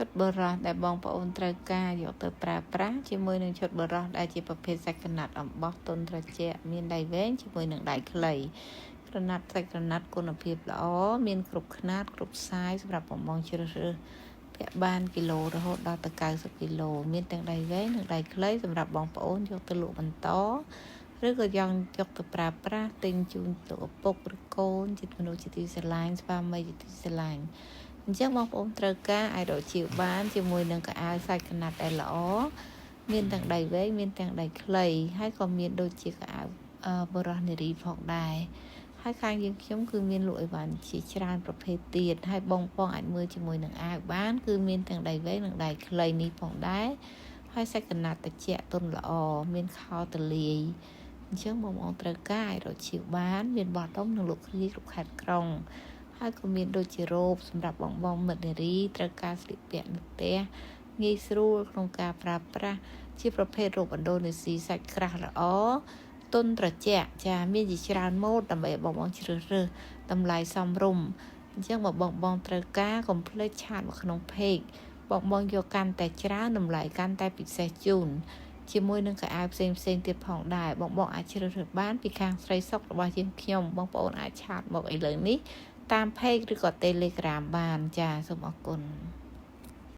ឈុតបុរសដែលបងប្អូនត្រូវការយកទៅប្រើប្រាស់ជាមួយនឹងឈុតបុរសដែលជាប្រភេទសាច់ក្រណាត់អំបោះទន់ត្រជាក់មានដៃវែងជាមួយនឹងដៃខ្លីក្រណាត់សាច់ក្រណាត់គុណភាពល្អមានគ្រប់ខ្នាតគ្រប់សាយសម្រាប់បងបងជ្រើសរើសពាក់បានគីឡូរហូតដល់ទៅ90គីឡូមានទាំងដៃវែងនិងដៃខ្លីសម្រាប់បងប្អូនយកទៅលក់បន្តឬក៏យ៉ាងយកទៅប្រើប្រាស់ទិញជូនលោកឪពុកឬកូនជាមនុស្សជាទីស្រឡាញ់ស្វាមីជាទីស្រឡាញ់អញ្ចឹងបងប្អូនត្រូវការអាចរកជាវបានជាមួយនឹងកៅអៅសាច់កណាត់ដែលល្អមានទាំងដៃវែងមានទាំងដៃខ្លីហើយក៏មានដូចជាកៅអៅបរោះនារីផងដែរហើយខាងយើងខ្ញុំគឺមានលក់អីវ៉ាន់ជាច្រើនប្រភេទទៀតហើយបងបងអាចមើលជាមួយនឹងអាវបានគឺមានទាំងដៃវែងនិងដៃខ្លីនេះផងដែរហើយសាច់កណាត់ត្រជាក់ទន់ល្អមានខោទលាយអញ្ចឹងបងប្អូនត្រូវការអាចរកជាវបានមានបោះដុំនិងលក់គ្រាគ្រប់ខេត្តក្រុងហើយក៏មានដូចជារ៉ូបសម្រាប់បងបងមិត្តនារីត្រូវការស្លៀកពាក់នៅផ្ទះងាយស្រួលក្នុងការប្រើប្រាស់ជាប្រភេទរ៉ូបឥណ្ឌូនេស៊ីសាច់ក្រាស់ល្អទន់ត្រជាក់ចាមានជាច្រើនម៉ូដដើម្បីឲ្យបងបងជ្រើសរើសតម្លៃសមរម្យអញ្ចឹងបើបងបងត្រូវការកុំភ្លេច chat មកក្នុង page បងបងយកកាន់តែច្រើនតម្លៃកាន់តែពិសេសជូនជាមួយនឹងកៅអៅផ្សេងផ្សេងទៀតផងដែរបងបងអាចជ្រើសរើសបានពីខាងស្រីសុករបស់យើងខ្ញុំបងប្អូនអាច chat មកឥឡូវនេះតាម page ឬក៏ Telegram បានចាសូមអរគុណ។